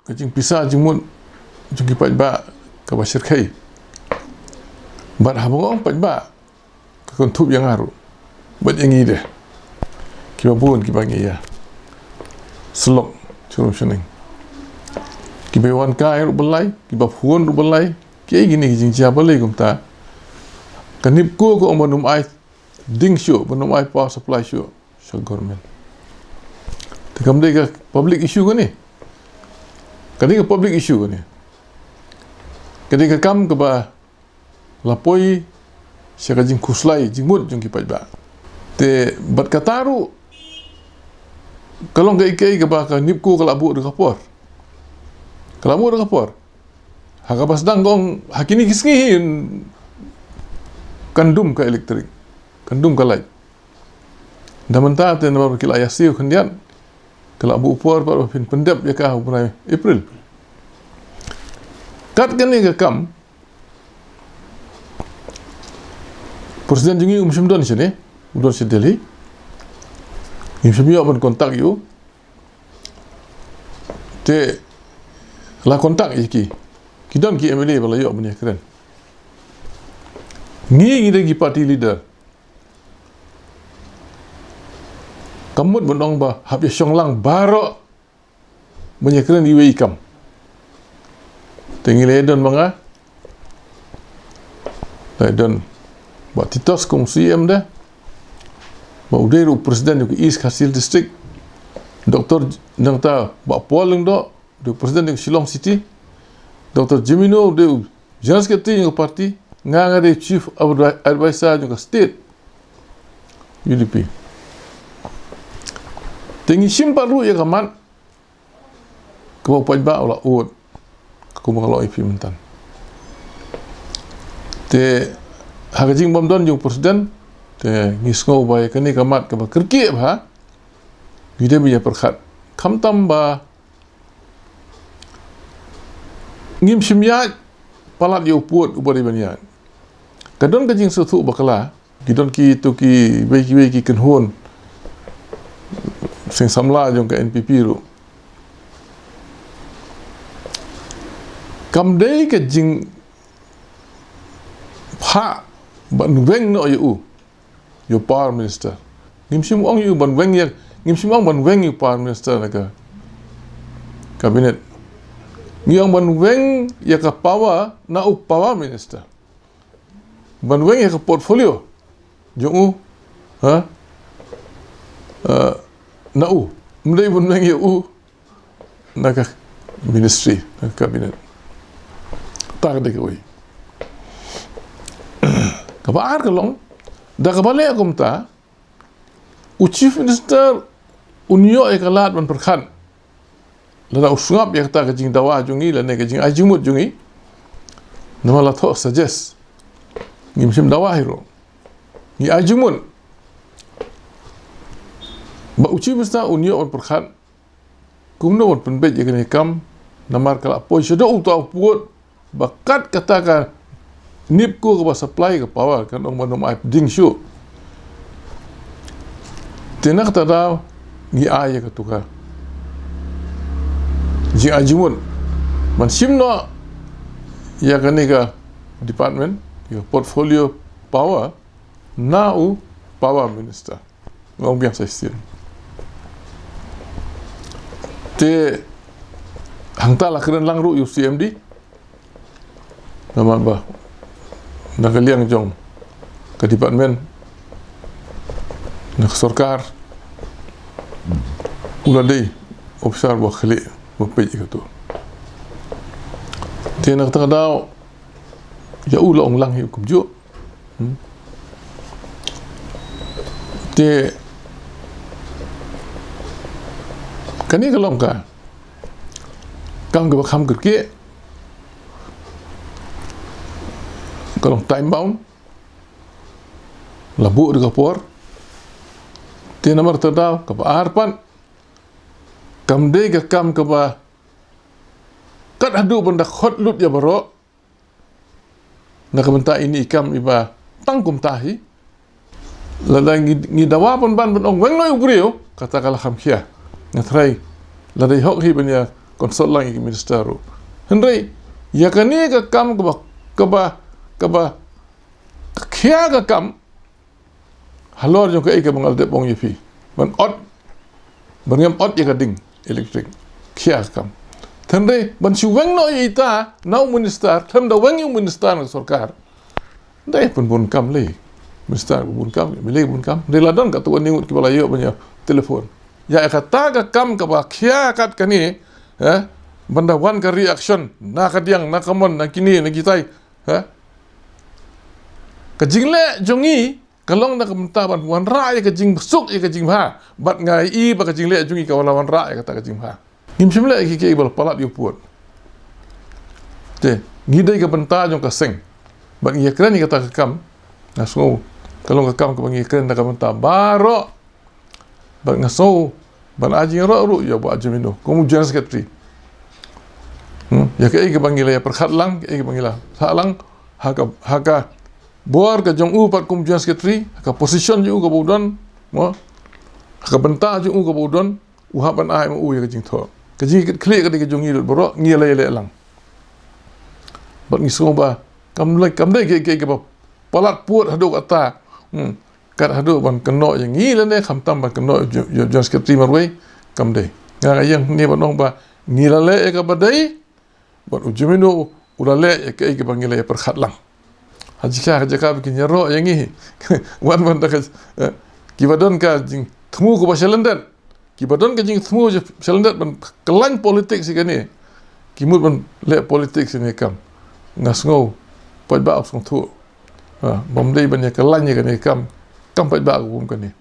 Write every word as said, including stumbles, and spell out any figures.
ka jingpisa jingmut jong ki paidbah kaba shyrkhei. Bad haba nga ong paidbah, ka kynthup ïa nga ruh bad ïa ngi de, kiba bun kiba ngi ïa slok sha rum sha ning, kiba wan kai ruh balei, kiba phone ruh balei. Kiei kine ki jingjia balei kumta? Ka NEEPCO ka ong ban ym ai ding shuh, ban ym ai power supply shuh sha government. Te kam dei ka public issue kane? Ka dei ka public issue kane? Ka dei ka kam kaba la poi sha ka jingkhuslai jingmut jong ki paidbah. Te bad kata ruh ka long kaei kaei kaba ka NEEPCO ka la buh da ka por. Ka la buh da ka por. Ha kaba sdang ka ong ha kine ki sngi hi kan dum ka electric, kan dum ka light. Da mynta te namar ki la ïa siew khyndiat, ka la buh por pat ba phin pyndep ïa ka ha u bnai April. Kat kane ka kam, President jong ngi um shym don shane, u don sha Delhi. Ngim shym ïoh ban contact ïa u. Te la contact ïa ki, ki don ki MLA ba la ïoh ban ïakren. Ngi, ngi dei ki party leader, kam mut ban ong ba hap ïa shong lang baroh ban ïakren iwei i kam. Te ngi la ïadon ma nga, la ïadon Bah Titos kum CEM de, Bah u dei ruh u president jong ka East Khasi Hills District, Doctor nangta Bah Paul Lyngdoh, u dei u president jong ka Shillong City, Doctor Jemino u dei u general secretary jong ka party, nga, nga dei chief advi-, advisor jong ka state UDP. Te ngi shim pat ruh ïa ka mat kaba u paidbah u la ud, kumba nga la ong ïa phi mynta. Te ha ka jingbym don jong u president, te ngi sngew ba ïa kane ka mat kaba kyrkieh bha, ngi dei ban ïa pyrkhat. Khamtam ba ngim shym ïaid palat ïa u pud uba dei ban ïaid. Ka don ka jingsngewthuh bakla, ki don kito kiwei kiwei ki kynhun seng samla jong ka NPP ruh. Kam dei ka jingphah ban weng noh ïa u, ïa u power minister. Ngim shym ong ïa u ban weng ïa, ngim shym ong ban weng ïa u power minister na ka cabinet. Ngi ong ban weng ïa ka power na u power minister. Ban weng ïa ka portfolio jong u, ha? Eh, na u. Ym dei ban weng ïa u na ka ministry, na ka cabinet. Ta ka dei kawei. Kaba ar ka long, da kaba leh kumta, u chief minister un ïoh ïa ka lad ban pyrkhat lada u sngap ïa kata ka jingdawa jong ngi lane ka jingai jingmut jong ngi. Namar la thoh suggest, ngim shym dawa hi ruh, ngi ai jingmut. Ba u chief minister un ïoh ban pyrkhat kumno ban pynbeit ïa kane ka kam, namar ka la poi shaduh uta u pud, ba kat kata ka NEEPCO kaba supply ka power kan ong ban ym ai ding shuh. Te na kata daw ngi ai ïa katu ka jingai jingmut ban shim noh ïa kane ka department, ïa ka portfolio power na u power minister. Nga ong biang sa shisien. Te hangta la kren lang ruh ïa u CMD. Namar ba na ka liang jong ka department, na ka sorkar, u la dei officer ba khlieh ba peit ïa katu. Te na kata ka daw ïa u la ong lang hi kumjuh. Hmm. Te kane ka long ka kam kaba kham kyrkieh, ka long time bound, la buh da ka por. Te namar kata daw kaba ar pat, kam dei ka kam kaba kat haduh ban da khot lut ïa baroh. Na ka bynta ine i kam iba tang kumta hi. Lada ngi, ngi dawa pynban ban ong weng noh ïa u briew, kata ka la kham khia. Nga tharai lada i hok hi ban ïa consult lang ïa ki minister ruh. Hynrei ïa kane ka kam kaba, kaba, kaba khia ka kam halor jong kaei kaba nga la dep ong ïa phi, ban ot, ban ngam ot ïa ka ding electric, khia ka kam. Hynrei ban shu weng noh ïa ita na u minister, khlem da weng ïa u minister na ka sorkar. Dei pynbun kam lei. Minister pynbun kam, M L A pynbun kam. Dei la don katto katne ngut kiba la ïoh ban ïa telephone. Ïa kata ka kam kaba khia kat kane, eh, ban da wan ka reaction na ka diang, na ka mon, na kine, na kitai, eh. Ka jingleh jong ngi ka long na ka bynta ban wanrah ïa ka jingbsuk, ïa ka jingbha. Bad nga i ba ka jingleh jong ngi ka wan la wanrah ïa kata ka jingbha. Ngim shym leh ïa ki, ki ba la palat ïa u pud. Te ngi dei ka bynta jong ka seng. Bad ngi ïakren ïa kata ka kam, nga sngew ka long ka kam kaba ngi ïakren da ka bynta baroh. Bad nga sngew ban ai jingïaroh ruh ïa u Bah Jemino kum u General Secretary. Hmm? Ïa kaei kaba ngi la ïa pyrkhat lang, kaei kaba ngi la sah lang, ha ka, ha ka bor ka jong u pat kum u General Secretary, ha ka position jong u kaba u don, mo, ha ka bynta jong u kaba u don, u hap ban ai ma u ïa ka jingthoh. Ka jingkitkhlieh ka dei ka jong ngi lut baroh, ngi la ïaleh lang. Bad ngi sngew ba kam lei, kam dei kaei, kaei kaba palat pud haduh katta. Hmm. Kat haduh ban kynnoh ïa ngi lane, khamtam ban kynnoh ïa u General Secretary marwei, kam dei. Nga nga ïeng hangne ban ong ba ngi la leh ïa kaba dei, bad u Jemino u la leh ïa kaei kaba ngi la ïa pyrkhat lang. Ha jaka, ha jaka ba kin ïaroh ïa ngi. Wan ban da ka, eh, kiba don ka jingthmu kaba shalyndet. Kiba don ka jingthmu shalyndet ban khlaiñ politics ïa kane, ki mut ban leh politics ïa kane ka kam. Nga sngew paidbah u sngewthuh. Ha, bym dei ban ïa khlaiñ ïa kane ka kam, kam paidbah ka kum kane.